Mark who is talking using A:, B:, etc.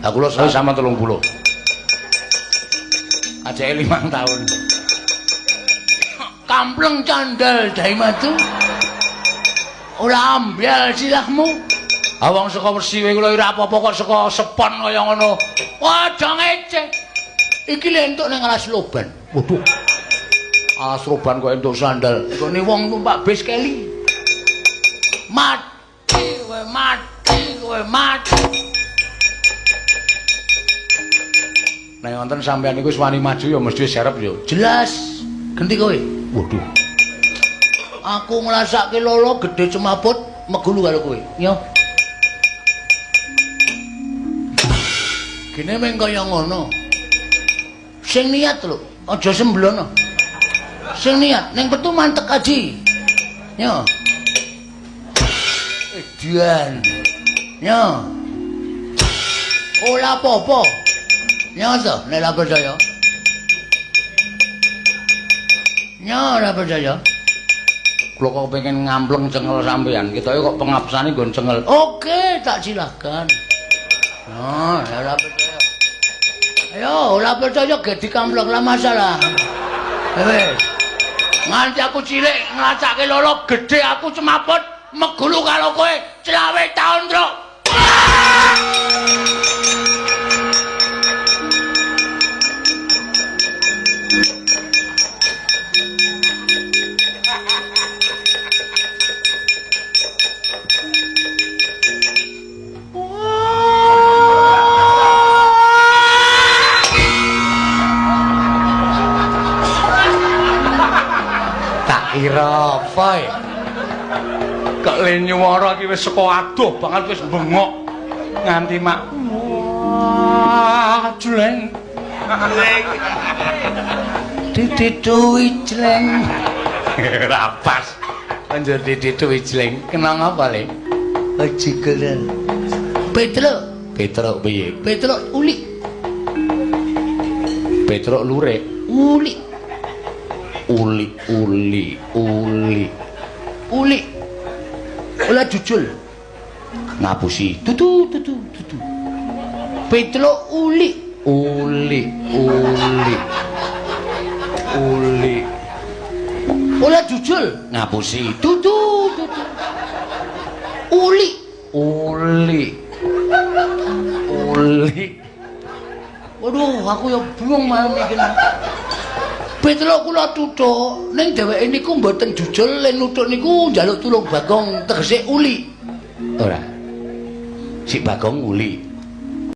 A: Lah kula sama 30. Ajake 5 tahun. Kampleng candal dai madu. Ora ambyal silahmu. Ah wong saka Resi kula ora apa-apa kok saka sepon kaya ngono. Wah, aja ngece. Iki lho entuk ning alas Loban. Waduh. Alas Loban kok entuk sandal. Nggone wong numpak bis keli. Mati kowe, mati kowe, mati. Nek wonten sampean niku wis wani maju ya mesti serep ya. Jelas. Genti kowe. Waduh. Aku ngrasake lolo gedhe cemaput megulu karo kowe. Yo. Gene meng kaya ngono. Sing niat lho, aja semblono. Sing niat ning petu mantek aji. Yo. Edian. Yo. Ora apa-apa. Yo to, nek ora percaya. Yo ora percaya. Kula kok pengen ngampleng cengel sampean. Ketoke kok pengapsane nggon cengel. Oke, tak silahkan. Nah, ora percaya. Ayo, ora percaya ge dikampleng lah masalah. Wis. Nganti aku cilik nglacake lolo gedhe aku cemaput megulu karo kowe 25 taun, Truk. Tak kira apa ya? Kok le nyuwara iki wis saka adoh banget wis bengok nganti mak wah jleng jleng didituwi jleng ora pas anjur didituwi jleng kena ngapa le jigelen Petruk Petruk piye Petruk ulik Petruk lurik ulik uli uli uli uli ora jujul ngapusi tutu tutu tutu Petruk uli uli uli uli ora jujul ngapusi tutu tutu uli uli uli. Waduh, aku ya bingung malam iki. Petruk kula tutuk ning dheweke niku mboten jujul len nutuk niku njaluk tulung Bagong tegese uli. Ora. Si Bagong uli.